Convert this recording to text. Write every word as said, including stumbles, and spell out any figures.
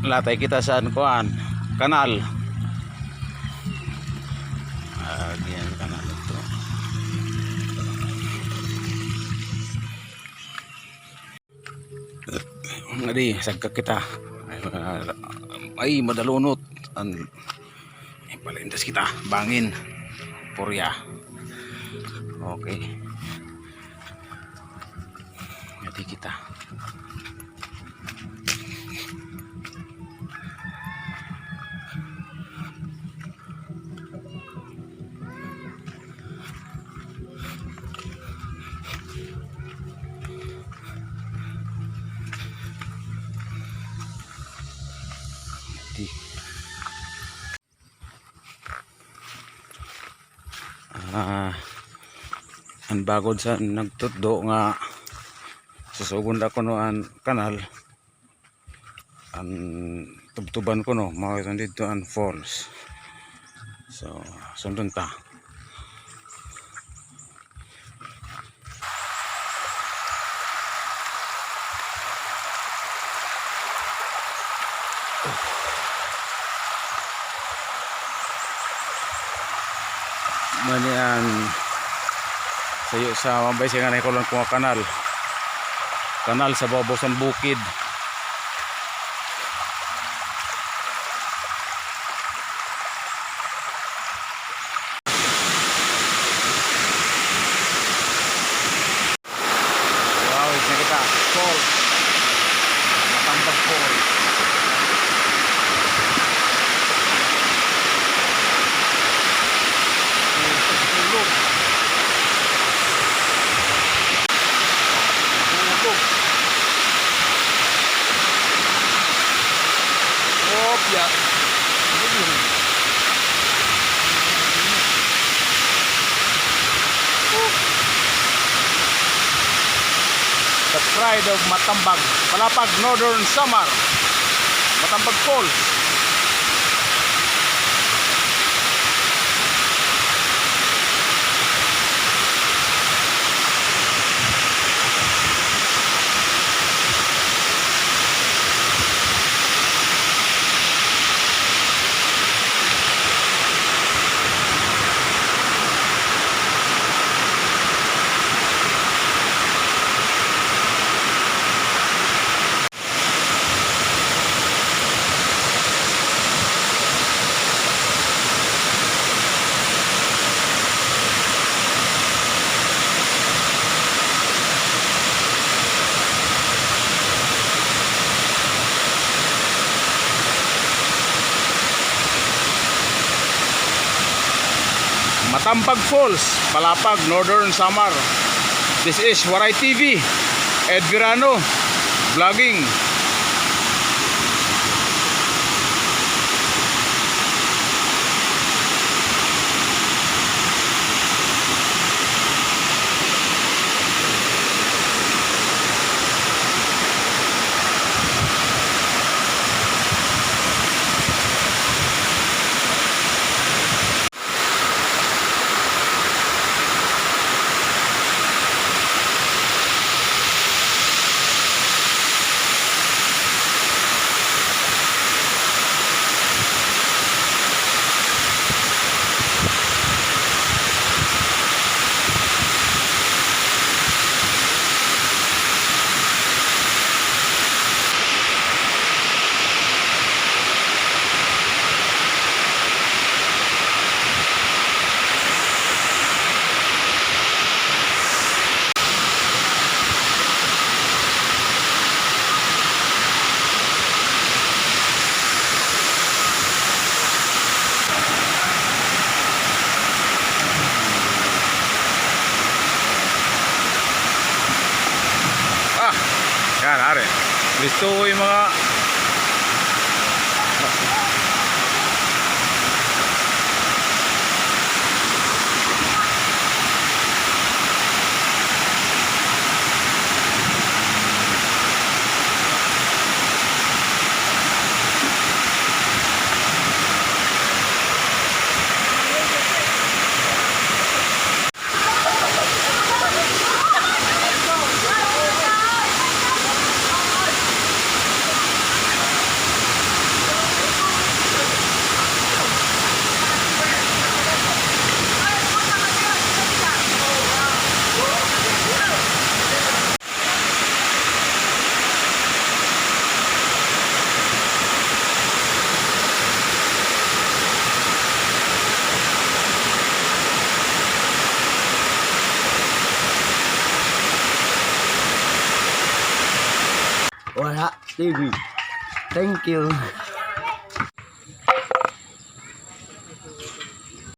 Latay kita sa kuan, kanal. Ah, yan, kanal ito. Ngadi, sagka kita. Ay, ah, ay, madalunot. An, ay, palintas kita. Bangin. Purya. Okay. Ngadi kita. Ah, an bagod sa nagtutdo nga susugon da kuno an kanal. An tubtuban kuno, mao iton didto an falls. So, sundon ta. Mani an sayo sa mabay siya nga nahikulon ko nga kanal. Kanal sa babaw san bukid. Wow, isa kita. Falls. Matambag Falls. Tulog. Tulog. Opya. Ano yun? The pride of Matambag, Palapag, Northern Samar, Matambag Falls. Matambag Falls, Palapag, Northern Samar. This is Waray T V, Ed Virano, vlogging. Ah, yan, ari. Listo yung mga Wara T V. Thank you.